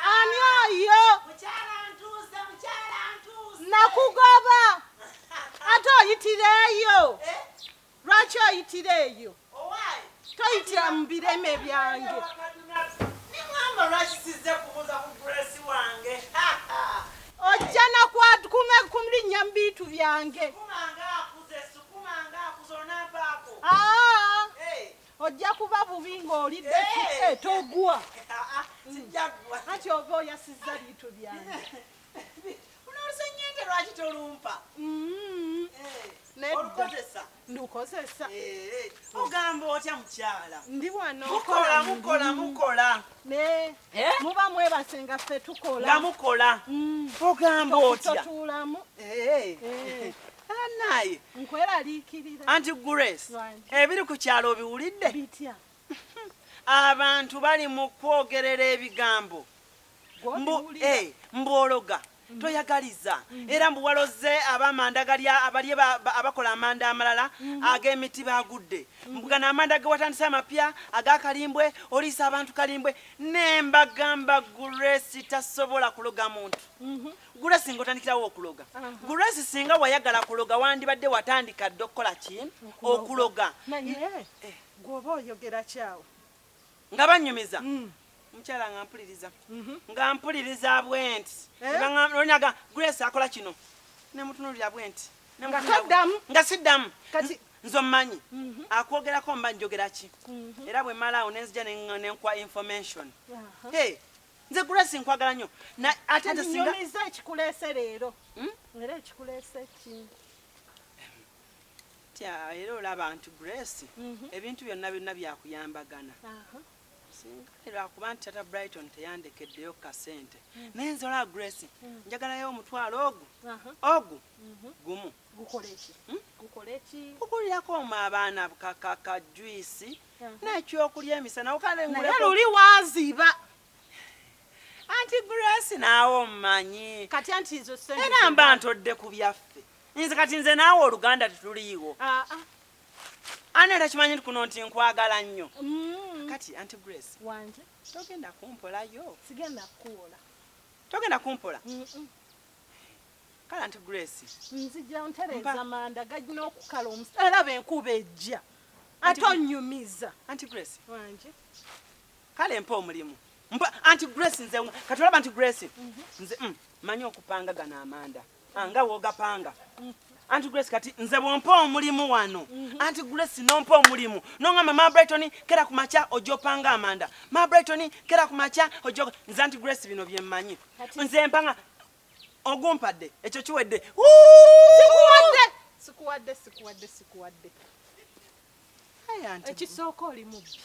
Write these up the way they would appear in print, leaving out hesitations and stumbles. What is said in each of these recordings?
Ani oyo? Nakugoba ate oyitira eyo. Eh? Lwaki oyitira eyo? Toyitira mu bireme byange. Ningamba lwaki sizze kubuuza ku Grace wange. Ojja nakwakume kulinnya mu bintu byange. Sukuma akuze, sukuma akuze onampaako. Aa, Eh, ojja kuba bubi ng'olidde Eh. eh, togwa. Ah, ah, sijja ggwa. Anti oba oyasizza bintu byange. Luno olusennyente lwaki tolumpa? Eh, Nedda. Olukozesa. Ndukozesa. Eh, ogamba otya mukyala? Ndi wano. Mukola, mukola, mukola. Ne Eh? muba mwebase nga ffe tukola. Nga mukola. Ogamba otya? Totuulamu. Eh. Eh. Anaaye. Nkweraliikirira. Anti Grace, Lwaki? ebiri ku kyalo obiwulidde? Bitya? Abantu bali mu kwogerera ebigambo. Mbu, Gw'obiwulira? eh, mbu ologa toyagaliza era mbu waloze abamanda galya abalye abakola amanda amalala ag'emiti bagudde. Mbu gano amanda ge watandise amapya agakalimbwe oliisa abantu kalimbwe. Nembagamba Grace tasobola kuloga muntu. Grace singa otandikirawo okuloga. Grace singa wayagala kuloga wandibadde watandika dda okukola ki? Okuloga. Naye gw'oba oyogera kyawo. Nga bannyumiza. Mukyala nga mpuliriza. Nga mpuliriza bwe nti. Eh? Nga Grace akola kino. Ne mutunuulira bwe nti. Ne Nga mutunuulira toddamu? Nga siddamu. Kati- Nze ommanyi. Akwogerako mba njogera ki? Era bwe mmala awo ne nzija ne nkuwa information. Hey, nze Grace nkwagala nnyo. Ate nze Kati singa nnyumiza ekikuleese leero. Era ekikuleese ki? Tya, era olaba nti Grace, ebintu byonna byonna byakuyambagana. Singa lwakuba nti Tata Brighton teyandekeddeyo kasente. Naye nze olaba Grace, njagalayo omutwalo ogwo. Ogwo gumu. Gukole ki? Gukole ki? Kugulirako omwo abaana ka juice n'ekyokulya emisana. Okale Naye nguleko- luli wanziba. Anti Grace naawe ommanyi. Kati anti ezo ssente Era mba ntodde ku byaffe. Nze kati nze naawe oluganda tetuliiwo. Ah, ah. Ani atakimanyi nti kuno nti nkwagala nnyo. Kati Aunty Grace, Wanje. togenda kumpolayo. Sigenda kukuwola. Togenda kumpola? Kale Aunty Grace. Nzija ntereeza manda galina okukala eraba enkuba ejja. Ate onnyumiza. Aunty Grace. Wanje. Kale mpa omulimu. Mpa Aunty Grace nze kati olaba Aunty Grace. Nze manyi okupanga gano amanda. Nga w'ogapanga. Aunty Grace kati nze bw'ompa omulimu wano. Aunty Grace n'ompa omulimu. N'ongamba Ma Brighton kera ku makya ojja opanga amanda. Ma Brighton kera ku makya ojja nze Aunty Grace bino bye mmanyi. Nze mpanga ogumpadde ekyo kiwedde. Sikuwadde. Sikuwadde, sikuwadde, sikuwadde. Ayi, Aunty Ekisooka oli mubbi.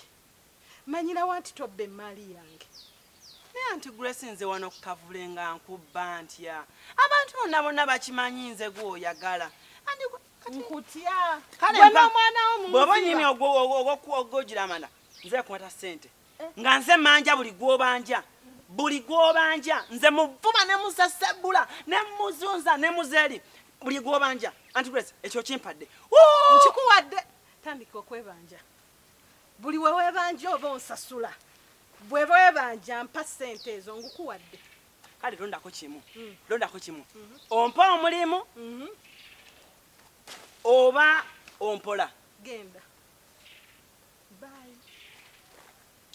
Manyirawo nti tobba emmaali yange. Naye Aunty Grace nze wano ku kavule nga nkubba ntya. Abantu bonna bonna bakimanyi nze gw'oyagala. Aunty kati Nkutya. Kale Gwe mpa- n'omwana wo mu bw'oba nziba. onyimye ogwogira amanda, nze nkwata ssente. Nga nze mmanja buli gw'obanja. Buli gw'obanja. Nze muvuba ne musasabbula, ne muzunza, ne muzeeri. Buli gw'obanja. Aunty Grace, ekyo kimpadde. Wuu! Nkikuwadde. Tandika okwebanja. Buli we weebanja oba onsasula. Bwe weebanja mpa ssente ezo ngukuwadde. Kale londako kimu. Londako kimu. Ompa omulimu oba ompola. Genda. Bye.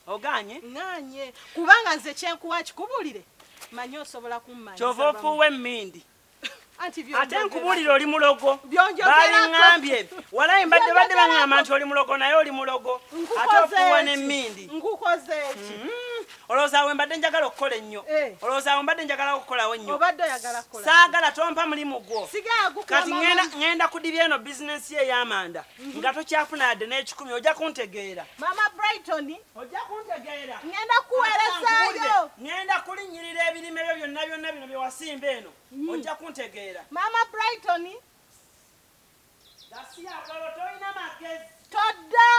Ogaanye? Ŋŋaanye. Kubanga nze kyenkuwa nkikubuulire. Manyi osobola kummanyisa. Ky'ova ofuuwa emmindi. Anti Ate nkubuulire oli mulogo. Byonjogerako. Baliŋŋambye. Walayi mbadde badde baŋŋamba nti oli mulogo naye oli mulogo. Ate ofuuwa n'emmindi. Nkukoze eki? Olowooza awo mbadde njagala okukola ennyo. Olowooza awo mbadde njagala okukolawo ennyo. Obadde oyagala kukola. Saagala tompa mulimu gwo. Sigala gukula Kati mama. ŋŋenda kudibya eno bizinensi ye ey'amanda. Nga tokyafuna yadde n'ekikumi ojja kuntegeera. Mama Brighton. Ojja kuntegeera. Ŋŋenda kuweerezaayo. Ŋŋenda kulinnyirira ebirime byo byonna byonna bino bye wasimba eno. Ojja kuntegeera. Mama Brighton. Gasiya akalo tolina magezi. Todda.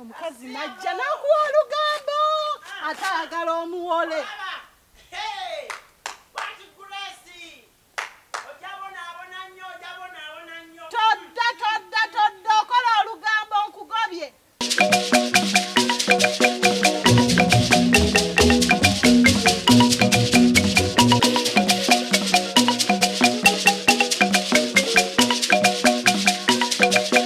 Omukazi najja nakuwa olugambo, ate ayagala omuwole.